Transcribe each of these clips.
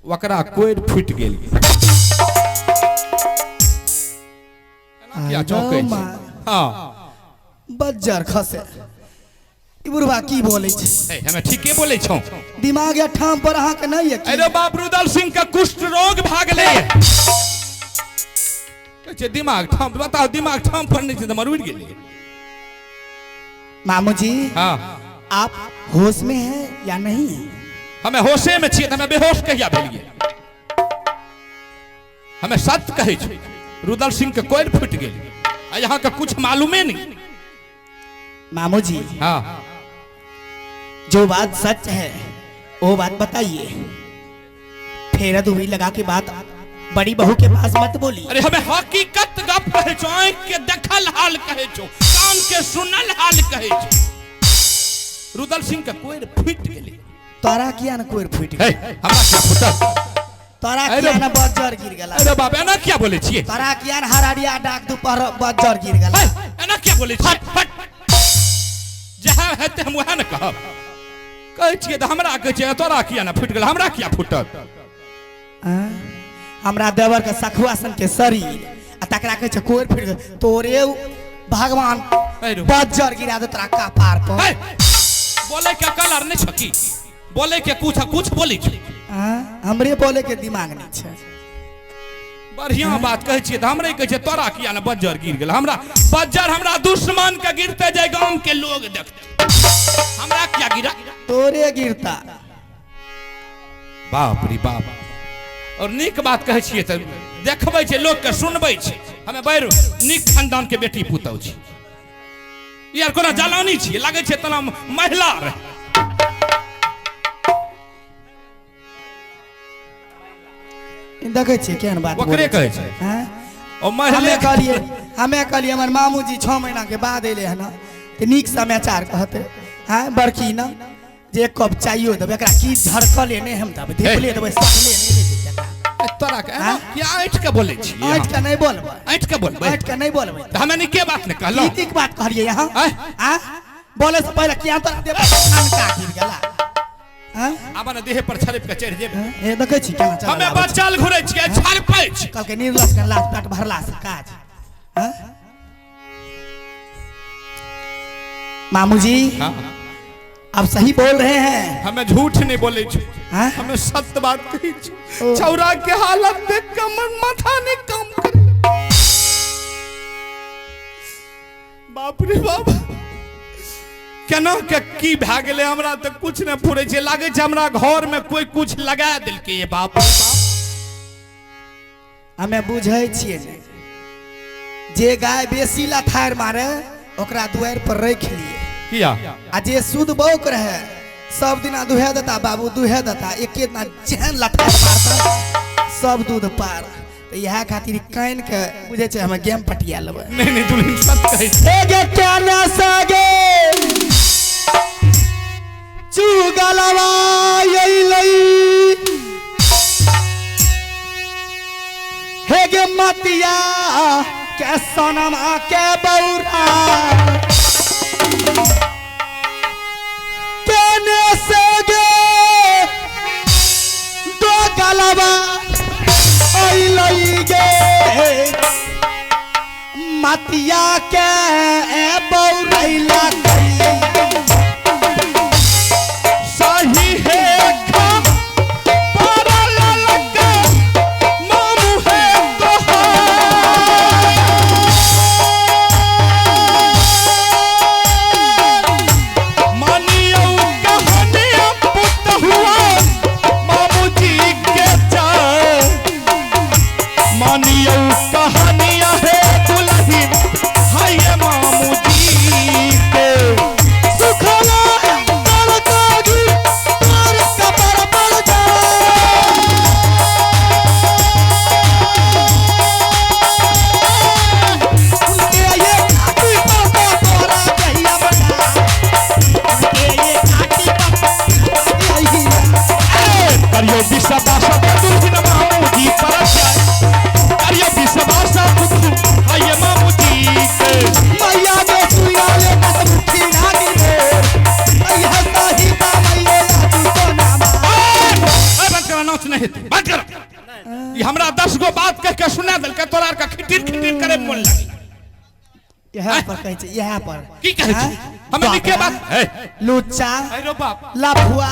ओकरा कोरि फूटि गेल। किया चौंकै छै? हँ। बज्जर खसे ई बुढ़बा की बोलै छै? हे, हमे ठीके बोलै छौ। दिमाग या ठाम पर अहाँके नहि यऽ की? अरे बाप, रुदल सिंह के कुष्ठ रोग भए गेलै। कहै छै दिमाग ठाम, बताओ दिमाग ठाम पर नहि छै तऽ मर उड़ि गेलै। मामू जी। हाँ। आप होश में हैं या नहीं है? हमे होशे में छियै तऽ हमे बेहोश कहिया भेलियै? हमे सत्य कहै छी, रुदल सिंह के कोरि फूटि गेल आ यहाँ के कुछ मालूमे नहीं। मामू जी। हाँ। जो बात सच है वो बात बताइए, फेरा दुबी लगा के बात बड़ी बहू के पास मत बोली। अरे हमें हकीकत गप कहै छौ, आँखि के देखल हाल कहै छौ, कान के सुनल हाल कहै छौ। रुदल सिंह के कोरि फूटि गेलै। तोरा किया न कोरि फूटि हे गेल? हमरा किया फूटल? तोरा अरे किया न बज्जर गिर गेला? अरे बाप, एना किया बोलै छियै? तोरा किया न हरारिया डाक दोपहर बज्जर गिर गेला? हे, एना किया बोलै छियै? फट जहाँ हेतै हम वएह ने कहब। कहै छियै तऽ हमरा कहै छियै तोरा किया ने फूटि गेल, हमरा किया फूटल? आँ? हमरा देवर के सखुआ सन के शरीर आ तकरा कहै छै कोरि फूटि गेल। तोरे उ भगवान हे रो। बज्जर गिरा दे तोरा कपार पर। हे, बोलै के अकल आर नहि छौ की? बोलै के कुछ कुछ बोलै छै। आँ? हमरे बोले के दिमाग नहि छै। बढ़िया बात कहै छियै तऽ हमरे कहै छियै तोरा किया ने बज्जर गिर गेल? हमरा बज्जर हमरा दुश्मन के गिरते जाय, गाम के लोग देखते, हमरा किया गिरा? तोरे गिरता। बाप रे बाप। और नीक बात कहै छियै तऽ देखबै छै लोकके, सुनबै छै। हमे बड़ नीक खानदान के बेटी पुतहु छी यार, कोना जलानी छियै, लागै छै तना महिला रहे। देखै छियै केहन बात ओकरे बोलै कहै छै। आँय? ओ हमे महिले कहलियै, हमे कहलियै हमर मामूजी 6 महीना के बाद एलै हन तऽ नीक समाचार कहतै। हँ, बड़की न जे एक कप चाइयो देबै एकरा की झरकले नहि हम देबै, धिपले देबै, सटले नहि देबै एकरा। तोरा के एना किया ऐंठ के बोलै छियै? ऐंठ के नहि बोलबै। ऐंठ के बोलबै? ऐंठ के नहि बोलबै। तऽ हमे नीके बात ने कहलहुँ। नीतिक बात कहलियै यहाँ। आँय? आ बोले से पहिले किया तोरा देबै ठनका गिर गेला? आँ? आब ने देह पर छड़पि के चढ़ि जेबै। हे देखै छी केना चलल हमे आबै छै। बचल घुरै छियै, छड़पै छी। कहलकै निर्लस के लाज पेट भरला से काज। आँ? मामूजी। हाँ। आप सही बोल रहे हैं। हमें झूठ नहीं बोले छी। हाँ? हमें सत्य बात कहै छी। ओ। छौरा के हालत देख के मन माथा नहीं काम करे। बाप रे बाप, केना के की भए गेलै हमरा तऽ कुछ नहि फुरै छै। लागै छै हमरा घर में कोई कुछ लगा देलकै। ये बाप रे बाप। हमे बुझै छियै ने, जे गाय बेसी लथारि मारे ओकरा दुआरि पर रखि लिए। किया? आ जे शुद्ध बौक रहे सब दिना दुहे देता बाबू, दुहे देता, एके दिना जेहन लथारि मारता सब दूध पार। तऽ इएह खातिर कानि के बुझै छै हमे गेम पटिया लेबै। नहीं नहीं, दुल्हन सत्य कहै छै। हे गे केना सगे चुगलवा अइलै, हे गे मतिया के सोनमा के बौरा, केने से गे दो गलवा अइलै गे मतिया के बौरैला। सही है खा पारा ललका मामू है तोहार, मानियो कहानी पुतहुआ मामू जी के चाल, मानियो कहानियां है दुल्हन हाय मामू जी के। सुखला तरकारी तोर कपर पर जा, उनके ये काटी पर तो तोरा दहिया बना, उनके ये काटी पर दहिया। करियो विश्वास दुल्हन मामू जी पर जाए, करियो विश्वास पुतहु हाय मामू जी के। मैया के सुइया ले दस मुट्ठी नागी रे, मैया साही बा मैया तू तो नामा। ए, बंद करा, नाच। आँच नहि हेतै। बात कर। ई हमरा 10 गो बात कह के सुना देलकै, तोरा आरके खिटिर खिटिर करे मोन लागल। इएह पर कहै छै, इएह पर की कहै छै? हमे नीके बात हे लुच्चा अरे बाप लफुआ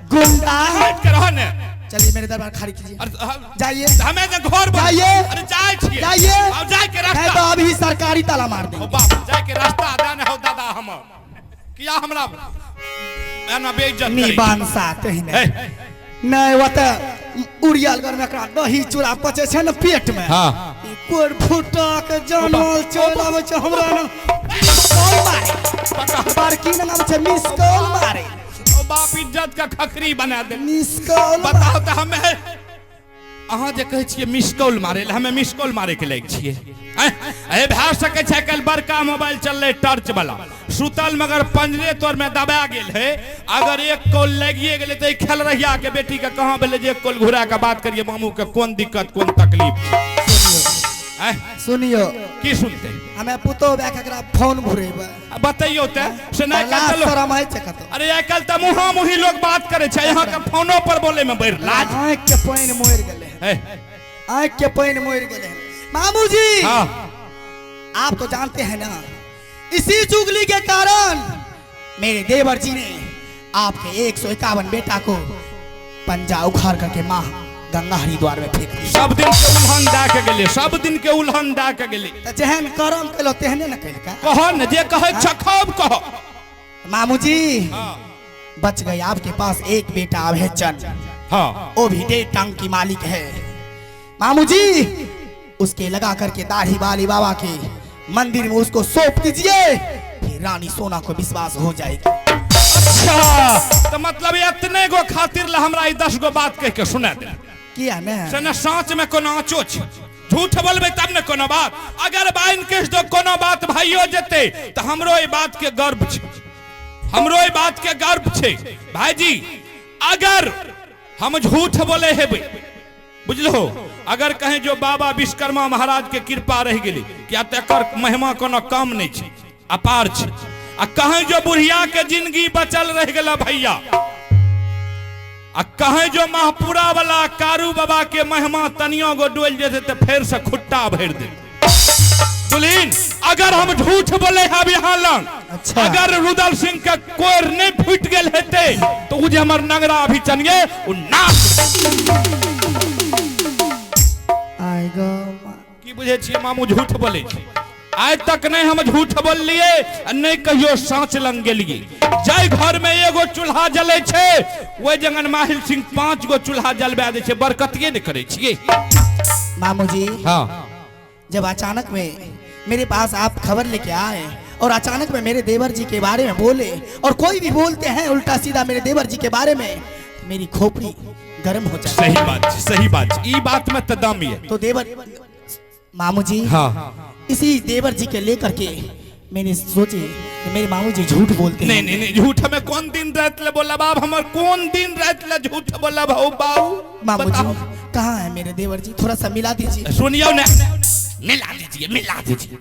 गुंडा। हट के रह ने। चलिए मेरे दरबार खाली कीजिए। अरे जाइए। हमें जे घर जाइए। अरे जाय छियै। जाइए। अब जाय के नहीं रास्ता तो अभी सरकारी ताला मार ओ देंगे। बाप, जाय के रास्ता दान हो दादा हमर, किया हमरा एना बेइज्जत करै छी? निबानसा तहिने हे नहीं वो तो उड़ियल घर में एकरा दही चूड़ा पचे छै ने पेट में। हाँ। ई कोर फुटा के जानल चल आबै छै हमरा ना कॉल मारे। बड़की ना आबै छै मिस कॉल मारे। ओ बाप, इज्जत का खखरी बना दे। Miss call. बताओ तऽ हमे अहाँ जे कहै छियै मिस कॉल मारे लए, हमे मिस कॉल मारे के लायक छियै? ए भए सकै छै काल्हि बड़का मोबाइल चललै टर्च वाला, सुतल मगर पंजरे तोर में दबा गेल है, अगर एक कॉल लगिए गेलै तऽ खेल रहिया के बेटी के कहाँ भेलै जे एक कॉल घुरा के बात करिए मामू के, कोन दिक्कत कोन तकलीफ? सुनियो। की सुनते? हमे पुतोह भए के एकरा फोन घुरेबै। आ बतैयौ तऽ से नहि लाज चलो। शरम होइ छै कतौ? अरे आइ काल्हि तऽ मुँहा मुही लोग बात करै छै, यहाँ के फोनो पर बोले में बड़ लाज। आँखि के पानि मरि गेलै। हे आँखि के पानि मरि गेलै मामूजी। हाँ। आप तो जानते हैं ना, इसी चुगली के कारण मेरे देवर जी ने आपके 151 बेटा को पंजा उखाड़ करके माँ गंगा हरिद्वार में फेंक दी। सब दिन के उल्हन दए के गेलै, सब दिन के उल्हन दए के गेलै। तो जेहन करम कलो तेहने न कैलका। कह ने जे कहै छ खूब कह। मामूजी हाँ। बच गए, आपके पास एक बेटा अब है चंद। हाँ। वो भी 1.5 टांग की मालिक है मामूजी, उसके लगा करके दाढ़ी वाली बाबा के मंदिर में उसको सौंप दीजिए, फिर रानी सोना को विश्वास हो जाएगी। अच्छा तो मतलब इतने गो खातिर ला हमरा ई 10 गो बात कह के सुना दे। किया ने से ने साँच में कोनो आँचो छै, झूठ बोलबै तब ने कोनो बात। अगर बाइन केस दो कोनो बात भाइयो जेतै तऽ हमरो ई बात के गर्व छै, हमरो ई बात के गर्व छै भाईजी। अगर हम झूठ बोले हेबै बुझलो, अगर कहें जो बाबा विश्वकर्मा महाराज के कृपा रह गेली, किया तऽ एकर महिमा कोनो कम नहीं छै, अपार छै। आ कहें जो बुढ़िया के जिंदगी बचल रह गेला भैया, आ कहें जो महपुरा वाला कारू बाबा के महिमा तनियो गो डोल जेतै तऽ फेर से खुट्टा भरि देतै। दुल्हीन अगर हम झूठ बोले हैं यहाँ लंग, अच्छा। अगर रुदल सिंह के कोर नहीं फूट गेल हेतै तो उ जे हमर नगरा अभी चनिए उ नाश। आइ गो माँ। की बुझै छियै मामू झूठ बोले छी? आइ तक नहीं हम झूठ बोललिए आ नहीं कहियो साँच लंग गेलिए। जाहि घर में एगो चूल्हा जलै छै ओहि जंगन माहिल सिंह 5 गो चूल्हा जलबा दै छै, बरकतिये नहीं करै छियै। मामूजी हाँ। जब अचानक में मेरे पास आप खबर लेके आए और अचानक में मेरे देवर जी के बारे में बोले, और कोई भी बोलते हैं उल्टा सीधा मेरे देवर जी के बारे में, मेरी खोपड़ी गर्म हो जाए। सही बात, सही बात, ई बात में तो दम है। तो देवर मामूजी हाँ। इसी देवर जी के लेकर के मैंने सोचे कि मेरे मामूजी झूठ बोलते हैं। नहीं नहीं नहीं, झूठ हमें कौन दिन रात ले बोला बाप, हमार कौन दिन रात ले झूठ बोला भाऊ बाऊ। मामूजी कहाँ है मेरे देवर जी, थोड़ा सा मिला दीजिए। सुनियो ने, मिला दीजिए, मिला दीजिए।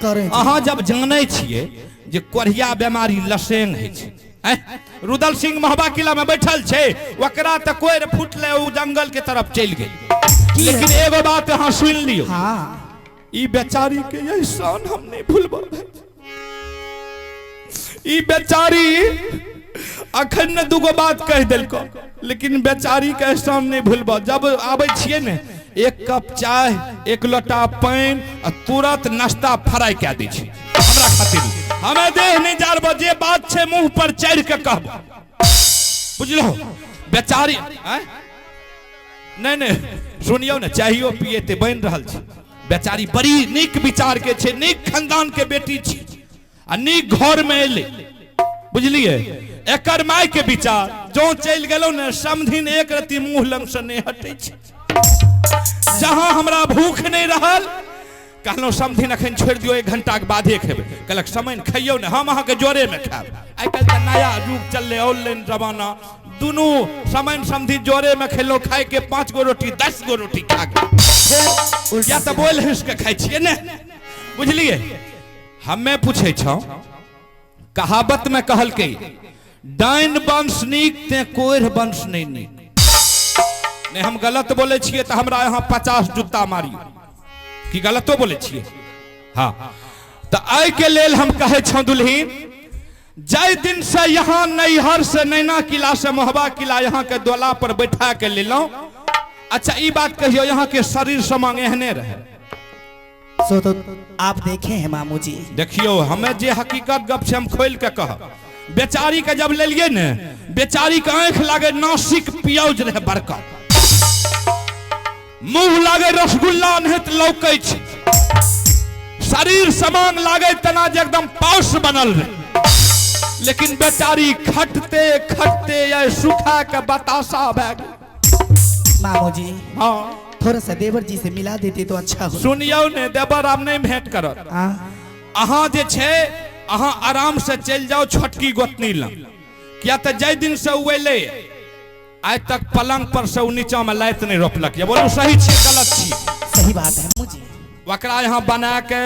करें। अहाँ जब जानै छियै जे कोढ़िया बीमारी लसेंग होइ छै, रुदल सिंह महबा किला में बैठल छै, ओकरा तऽ कोरि फुटलै ओ जंगल के तरफ चलि गेल। लेकिन एगो बात अहाँ सुनि लियौ, हाँ। ई बेचारी के एहसान हम नहीं भूलबै। ई बेचारी अखन ने दूगो बात कहि देलको, लेकिन बेचारी के एहसान नहीं भूलबो। जब आबै छियै ने एक कप चाय एक लोटा पानि आ तुरंत नाश्ता फ्राई कए दै छै हमरा खातिर। हमें देह नहीं जारबो, जे बात छै मुंह पर चढ़ि के कहबो, बुझलो बेचारी। नहीं नहीं सुनियो ने, चाहियो पिए ते बनि रहल छै। बेचारी बड़ी नीक विचार के छै, नीक खानदान के बेटी छी आ नीक घर में एलै, बुझलिए। एकर माय के विचार जो चलि गेलौ ने समधिन एक रत्ती मुंह लंग से नहीं हटै छै। जहां हमरा भूख नहीं रहल कहलहुँ समधिन अखन छोड़ि दियौ, 1 घंटा के बादे खेबै। कहलक समय खइयौ ने, हम अहाँके जोरे में खायब। आइ काल्हि तऽ नया युग चललै, ऑनलाइन जमाना, दुनू समय समधि जोरे में खेलहुँ, खाय के 5 गो रोटी 10 गो रोटी खा गेल, या तऽ बोल हंस के खाइ छियै ने, बुझलिए। हमे पूछै छौ, कहावत में कहलकै डाइन वंश नीक ते कोढ़ वंश नहीं नीक। नहि हम गलत बोलै छियै तऽ हमरा यहाँ 50 जुत्ता मारियौ। की गलतो बोलै छियै? हाँ, तऽ एहिके लेल हम कहै छौ दुल्हिन, जाहि दिन से यहाँ नैहर से नैना किला से मोहबा किला यहाँ के दोला पर बैठा के लेलहुँ। अच्छा ई बात कहियो, यहाँ के शरीर समांग एहने रहे? सो तो आप देखे हैं मामू जी। देखियो, हमें जे हकीकत गप छै हम खोल के कहब। बेचारी के जब लेलिए ने, बेचारी के आंखि लागे नासिक पियौज रहे बड़का, मुंह लागे रसगुल्ला नहित लौकै छै, शरीर समांग लागे तना जे एकदम पाउस बनल रहे। लेकिन बेचारी खटते खटते या सुखा के बतासा भए गेल। मामू जी हाँ, थोड़ा सा देवर जी से मिला देते तो अच्छा हो। सुनियौ ने, देवर आब नहीं भेंट करत। हाँ, अहाँ जे छै अहाँ आराम से चलि जाओ छोटकी गोतनी लग, किया तऽ जाहि दिन से ओ एलै आइ तक पलंग पर से ओ नीचा में लाइत नहीं रोपलक। ये बोलू सही छियै गलत छियै? सही बात है मामू जी। ओकरा यहाँ बना के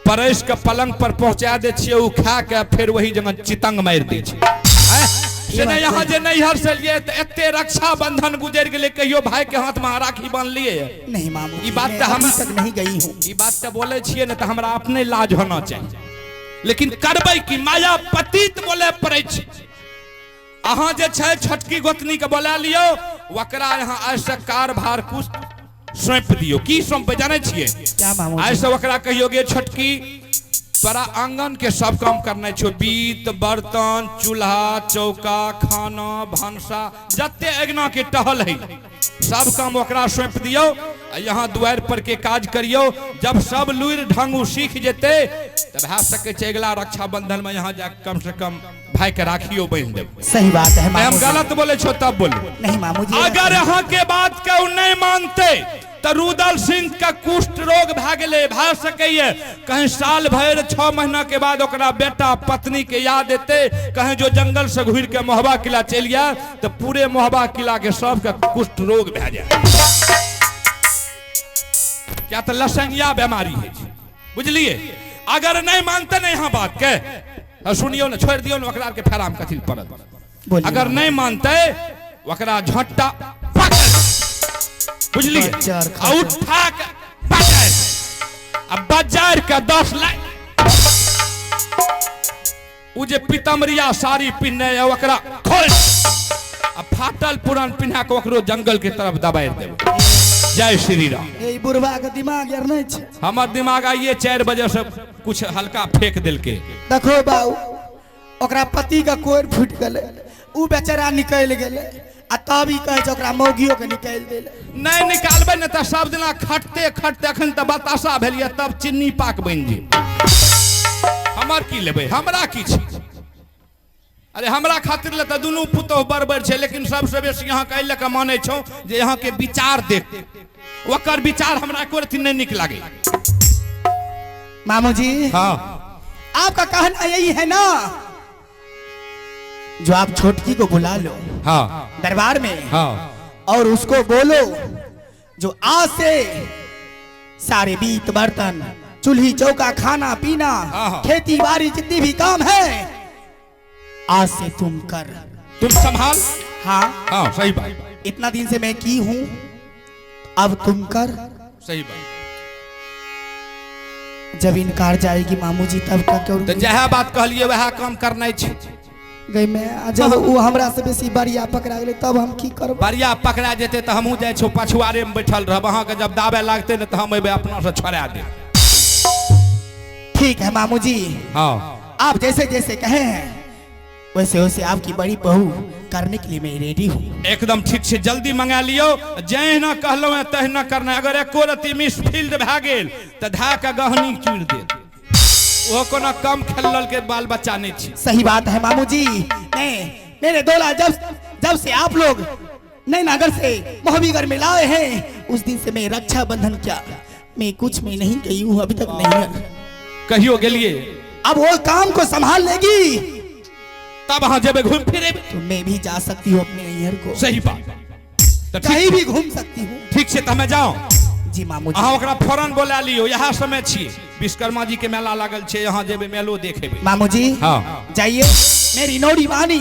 परसि के पलंग पर पहुंचा दै छियै, ओ खा के फिर वही जगह चितंग मारि दै छै। से नहि यहाँ जे नैहर से लिए तऽ एते रक्षा बंधन गुजरि गेलै, कहियो भाई के हाथ में राखी बांधलियै? नहीं मामू ई जी, बात मैं तो हम अभी तक नहीं गई हूँ। ई बात तऽ बोलै छियै ने तऽ हमरा अपने लाज होना चाही, लेकिन करबै की, माया पतित बोले पड़ै छै। अहाँ जे छै छोटकी गोतनी के बोला लियौ, ओकरा यहाँ आइ से कारभार कुछ सौंप दियौ। की सौंपबै जानै छियै? क्या मामू आइ जी? से ओकरा कहियो गे छोटकी, तोरा आंगन के सब काम करना छौ, बीत बर्तन चूल्हा चौका खाना भानसा जते अगना के टहल है सब काम ओकरा सौंप दियौ। आ यहाँ दुआरि पर के काज करियौ। जब सब लुरि ढंग उ सीख जेतै तऽ भए सकै छै अगिला रक्षाबंधन में यहाँ जाके कम से कम भाई के राखियो बान्हि देबै। सही बात है नहीं, हम मामू जी। गलत बोले छो तब बोलू। नहीं मामू जी, अगर अहाँ के बात के उ नहीं मानते तऽ रुदल सिंह के कुष्ठ रोग भए गेलै, भए सकैए कहीं साल भरि 6 महीना के बाद ओकरा बेटा पत्नी के याद एतै, कहीं जो जंगल से घुरि के मोहबा किला चलि जाए तऽ पूरे मोहबा किला के सबके कुष्ठ रोग भए जाए। क्या तऽ लसंगिया बीमारी है, बुझलिए? अगर नहीं मानते ने यहाँ बात के, तऽ सुनियौ ने, छोड़ि दियौ ने ओकरा के फेराम कथी लए पड़ल। बोलिए। अगर नहीं मानते ओकरा झट्टा पकड़, बुझलिए? खच्चर, आ उठा के पकड़ आ बाजार के 10 लाख उ जे पीतमरिया साड़ी पिन्हने है ओकरा खोल आ फाटल पुरान पिन्हा के ओकरो जंगल के तरफ दबारि देबै। जय श्री राम। ए बुढ़वा के दिमाग यार नहीं छै। हमर दिमाग आइए 4 बजे से कुछ हल्का फेंक देलके। देखो बाबू, ओकरा पति के कोर फूटि गेलै, उ बेचारा निकलि गेलै आ तब ई कहै छै ओकरा मौगियो के निकालि देलै। नहीं निकालबै ने तऽ सब दिना खटते खटते अखन तऽ बताशा भेलियै, तब चिन्नी पाक बनि जेबै। हमर की लेबै, हमरा की छै? अरे हमरा खातिर ले तऽ दुनू पुतोह बरबर छै, लेकिन सबसे बेसी अहाँके एहि लऽ कऽ मानै छौ जे अहाँके विचार देख, ओकर विचार हमरा एको रत्ती नहि नीक लागै। मामू जी, हाँ, आपका कहना यही है ना, जो आप छोटकी को बुला लो हाँ, दरबार में, हाँ, और उसको बोलो जो आज से सारे बीत बर्तन चूल्ही चौका खाना पीना हाँ। खेती बाड़ी जितनी भी काम है आज से तुम कर, तुम संभाल। हाँ हाँ सही बात। इतना दिन से मैं की हूँ, अब तुम कर। सही बात। जब इनकार जाएगी मामू जी तब का करूँ? तो जएह बात कहलिए वएह काम करना छै। गई मैं, आ जब वो हमरा से बेसी बरिया पकड़ा गेलै तब हम की करब? बरिया पकड़ा जेतै तऽ हमहूँ जाइ छौ पछुआरे में बैठल रहब, अहाँके जब दाबे लागतै ने तऽ हम एबै अपना से छोड़ा देब। ठीक है मामू जी, हाँ, आप जैसे जैसे कहे हैं वैसे वैसे आपकी बड़ी बहू करने के लिए मैं रेडी हूँ। एकदम ठीक छै, जल्दी मंगा लियौ। जहिना कहलहुँ हेँ तहिना करना। अगर एको रत्ती मिस फील्ड भए गेल तऽ धए कऽ गहनी चूरि देत। ओहो कोनो कम खेलल के बाल बच्चा नहीं छी। सही बात है मामू जी। नहीं मेरे दोला, जब जब से आप लोग नैनागर से मोहबीगढ़ में लाए हैं उस दिन से मैं रक्षाबंधन क्या मैं कुछ में नहीं गई हूँ अभी तक नहीं। कहियो गेलिए? अब वो काम को संभाल लेगी तब अहाँ जेबै घूम फिर एबै। तो मैं भी जा सकती हूँ अपने नैहर को, सही बात। तऽ कहीं ठीक भी घूम सकती हूँ। ठीक छै, तऽ हमे जाउ। जी मामू जी। अहाँ ओकरा फौरन बोला लियौ, इएह समय छियै, विश्वकर्मा जी के मेला लागल छै, यहाँ जेबै मेलो देखेबै। मामू जी हाँ, जाइए, मेरी नौरी वानी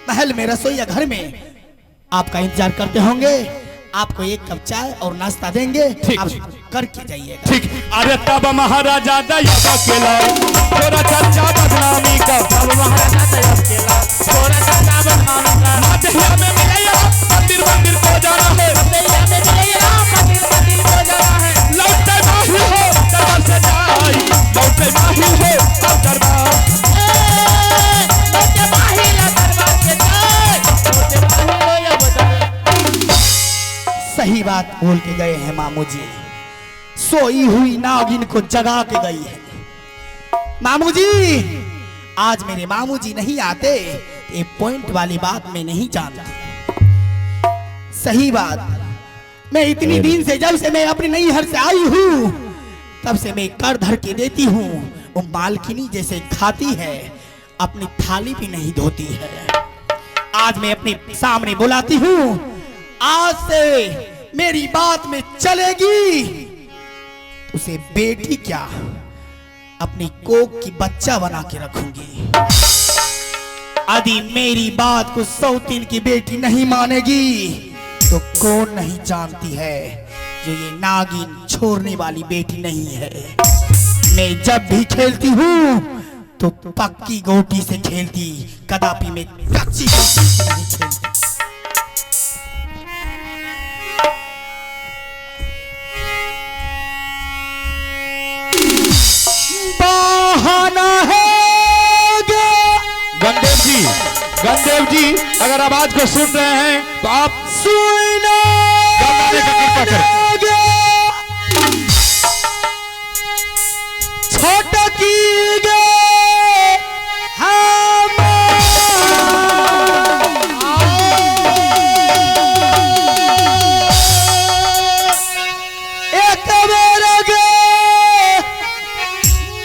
महल में रसोईया घर में आपका इंतजार करते होंगे, आपको एक कप चाय और नाश्ता देंगे, ठीक। आप करके जाइएगा। ठीक। अरे तब महाराजा दया केला तोरा चर्चा बदनामी का, तब महाराजा दया केला तोरा चर्चा बदनामी का। माध्यम में मिलैया मंदिर मंदिर को जाना है, मंदिर में मिलैया मंदिर मंदिर को जाना है। लौटे माही हो दरबार से जाई, लौटे माही हो तब दरबार, लौटे माही ला दरबार से जाए, लौटे माही हो या बजाए। सही बात बोल के गए हैं मामू जी, सोई हुई नागिन को जगा के गई है। मामू जी आज मेरे मामू जी नहीं आते, ये पॉइंट वाली बात मैं नहीं जानती। सही बात, मैं इतनी दिन से जब से मैं अपनी नैहर से आई हूँ तब से मैं कर धर के देती हूँ, वो मालकिनी जैसे खाती है, अपनी थाली भी नहीं धोती है। आज मैं अपने सामने बुलाती हूँ, आज से मेरी बात में चलेगी, उसे बेटी क्या अपनी कोख की बच्चा बना के रखूंगी। यदि मेरी बात को सौतीन की बेटी नहीं मानेगी तो कौन नहीं जानती है जो ये नागिन छोड़ने वाली बेटी नहीं है। मैं जब भी खेलती हूँ तो पक्की गोटी से खेलती, कदापि मैं कच्ची गोटी से नहीं खेलती। बहाना है गंदेव जी, गंदेव जी अगर आवाज को सुन रहे हैं तो आप सुनना गाने का कृपा करें। छोटकी गे हम एक बेर गे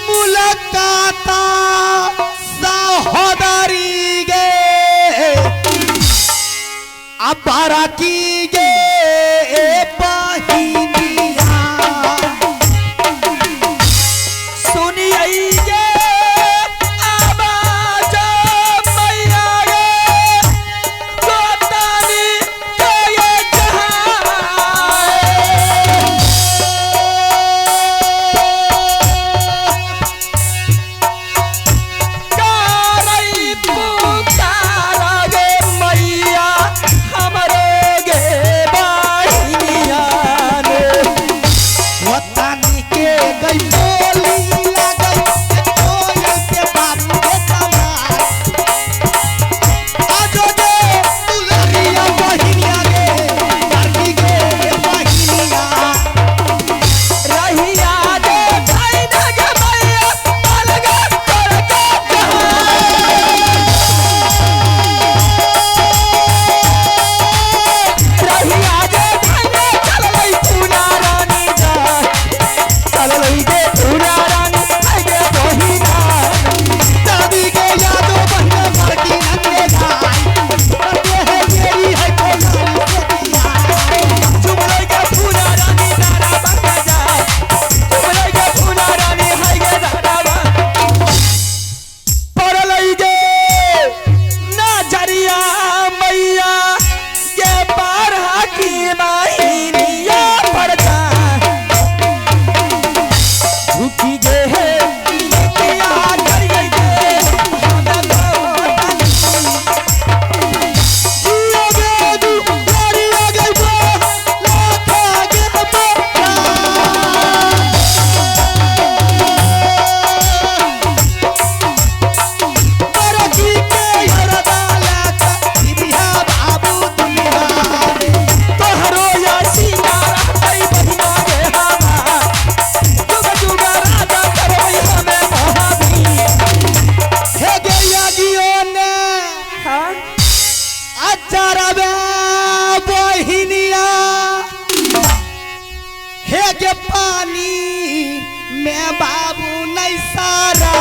मुलाकात सहोदरी गे अबारा की गे बहिनिया सुनिए गे आवाज मैया गे गोतानी के ये जहां कारई पुकारा गे मैया हमरे गे बहिनिया ने। वतानी के गई बोली लगई कोयल के बाबू के कमाल आजो गे दुलरिया बहिनिया गे लड़की गे बहिनिया रहिया रे भाई गे मैया अलगा करके रहिया रे भाई चललै पूना रानी जा चललै गे पूना रानी आई गे बहिना दादी के यादो बहिना लड़की नंगे गाय करते है मेरी है कोलारी से दिया चुमलै गे पूना रानी दारा बंगा जा चुमलै गे पूना रानी हाय गे दारा बा पड़लै गे नजरिया मैया के बारह की माहिनिया पर जा झुकी गे हे निकिया करिए गे हम जियो गे दुलरिया गे बो लाखा गे बो बरकी के हरदाला का बाबू दुनिया तोहरो या सिंगारा तई बहिना गे हमार जुग जुग राजा करबै हमें महावीर हे गे यागियो ने हाँ अचरबे बहिनिया हे गे पानी में बाबू नहीं सारा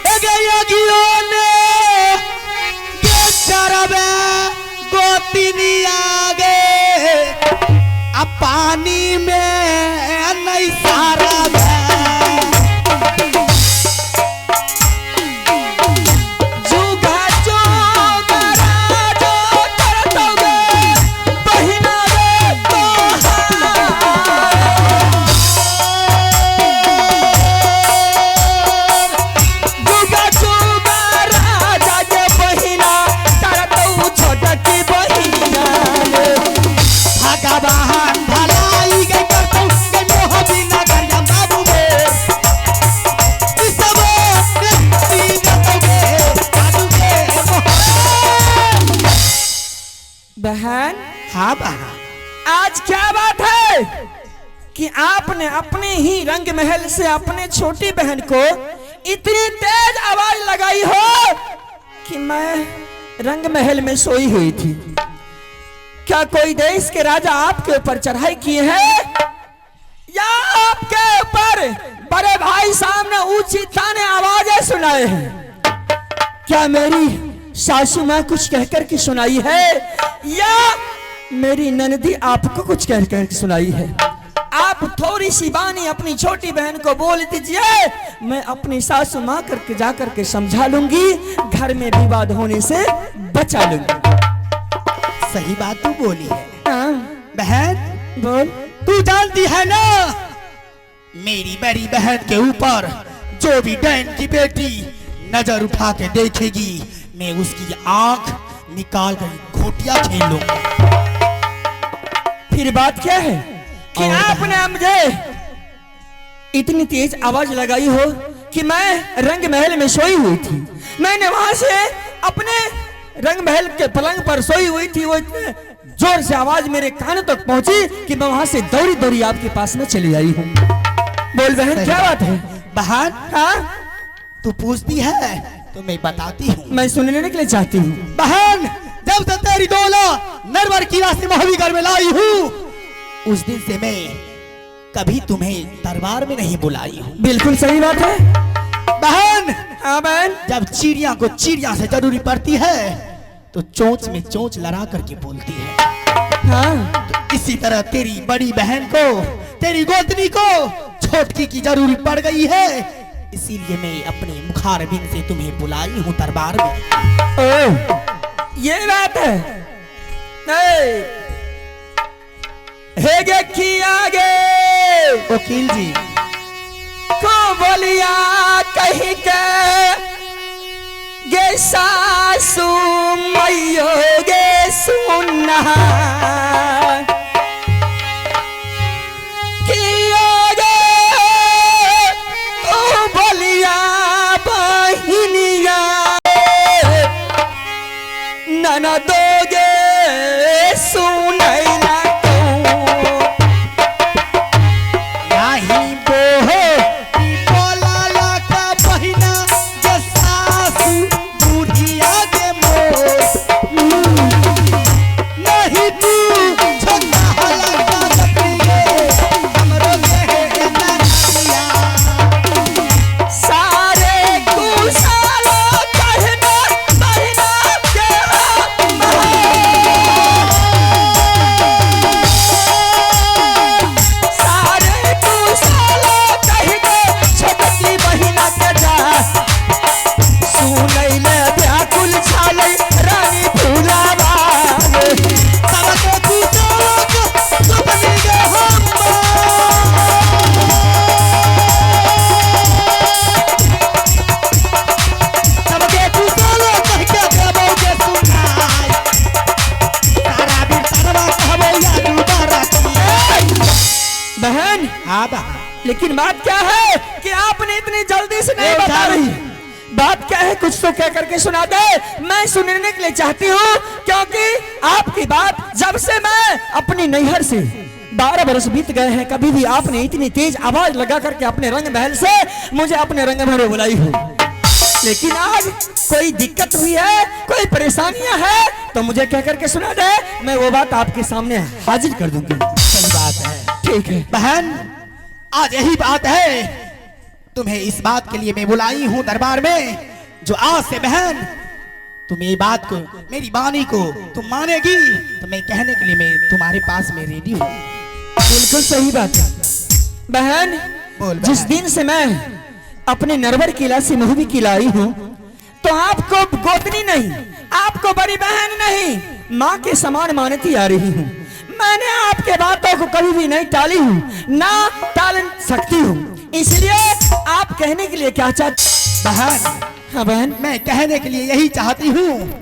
हे गे यागियो ने गे चरबे गोतिनिया गे आ पानी में नहीं सारा बे। जुगा जुग बहन। हाँ बहन। आज क्या बात है कि आपने अपने ही रंग महल से अपने छोटी बहन को इतनी तेज आवाज लगाई हो कि मैं रंग महल में सोई हुई थी। क्या कोई देश के राजा आपके ऊपर चढ़ाई किए हैं या आपके ऊपर बड़े भाई सामने ऊंची ताने आवाजें सुनाए हैं? क्या मेरी सासू माँ कुछ कहकर के सुनाई है या मेरी ननदी आपको कुछ कहकर के सुनाई है? आप थोड़ी सी बानी अपनी छोटी बहन को बोल दीजिए, मैं अपनी सासू माँ करके जा करके समझा लूंगी, घर में विवाद होने से बचा लूंगी। सही बात तू बोली है। हाँ। बहन बोल। तू जानती है ना, मेरी बड़ी बहन के ऊपर जो भी डैन की बेटी नजर उठा के देखेगी, मैं उसकी आंख निकाल कर घोटिया खेल लूंगा। फिर बात क्या है कि आपने मुझे इतनी तेज आवाज लगाई हो कि मैं रंग महल में सोई हुई थी। मैंने वहां से अपने रंग महल के पलंग पर सोई हुई थी, वो इतने जोर से आवाज मेरे कान तक पहुंची कि मैं वहां से दौड़ी दौड़ी आपके पास में चली आई हूँ। बोल बहन, क्या बात है? बहन हाँ, तू पूछती है तो मैं बताती हूँ। मैं सुनने के लिए चाहती हूँ। बहन, जब से तेरी डोला नरवर किला से महावीर में लाई हूँ, उस दिन से मैं कभी तुम्हें दरबार में नहीं बुलाई हूँ। बिल्कुल सही बात है बहन। हाँ बहन। जब चिड़िया को चिड़िया से जरूरी पड़ती है तो चोंच में चोंच लड़ा करके बोलती है। हाँ। तो इसी तरह तेरी बड़ी बहन को, तेरी गोतनी को छोटकी की जरूरी पड़ गई है, इसीलिए मैं अपने मुखारबिंद से तुम्हें बुलाई हूँ दरबार में। ओ, ये बात है। नहीं हे गे किया गे वकील जी को बोलिया कहीं के गे सासू मैयो गे सुना किया गे को बोलिया बहिनिया नना दोगे सुनैला लेकिन बात क्या है कि आपने इतनी जल्दी से नहीं बता रही। बात क्या है, कुछ तो कह करके सुना दे। मैं सुनने के लिए चाहती हूँ, क्योंकि आपकी बात जब से मैं अपनी नैहर से 12 बरस बीत गए हैं, कभी भी आपने इतनी तेज आवाज लगा करके अपने रंग महल से मुझे अपने रंग महल में बुलाई हो। लेकिन आज कोई दिक्कत हुई है, कोई परेशानियां है, तो मुझे कह करके सुना दे, मैं वो बात आपके सामने हाजिर कर दूंगी। सही बात है। ठीक है बहन, आज यही बात है, तुम्हें इस बात के लिए मैं बुलाई हूं दरबार में, जो आज से बहन तुम ये बात को, मेरी वाणी को तुम मानेगी तो मैं कहने के लिए मैं तुम्हारे पास में रेडी हूँ। बिल्कुल सही बात है बहन। बोल। जिस दिन से मैं अपने नरवर किला से महुबी किला आई हूँ, तो आपको गोतनी नहीं, आपको बड़ी बहन नहीं, माँ के समान मानती आ रही हूँ। मैंने आपके बातों को कभी भी नहीं टाली हूँ, ना टाल सकती हूँ। इसलिए आप कहने के लिए क्या चाहते बहन? हाँ बहन, मैं कहने के लिए यही चाहती हूँ,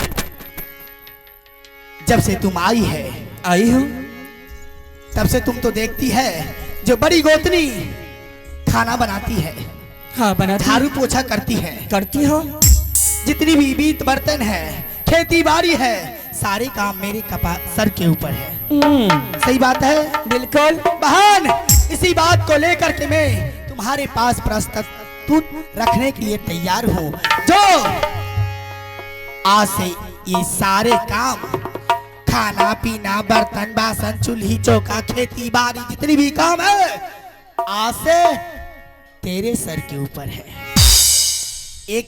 जब से तुम आई है, आई हूँ, तब से तुम तो देखती है जो बड़ी गोतनी खाना बनाती है, हाँ बनाती, झाड़ू पोछा करती है, करती हो, जितनी भी बीत बर्तन है, खेती बाड़ी है, सारे काम मेरे कपा सर के ऊपर है। सही बात है। बिल्कुल। बहन, इसी बात को लेकर के मैं तुम्हारे पास प्रस्तुत रखने के लिए तैयार हूँ। जो आज से ये सारे काम, खाना पीना, बर्तन बासन, चूल्ही चौका, खेती बाड़ी, जितनी भी काम है, आज से तेरे सर के ऊपर है।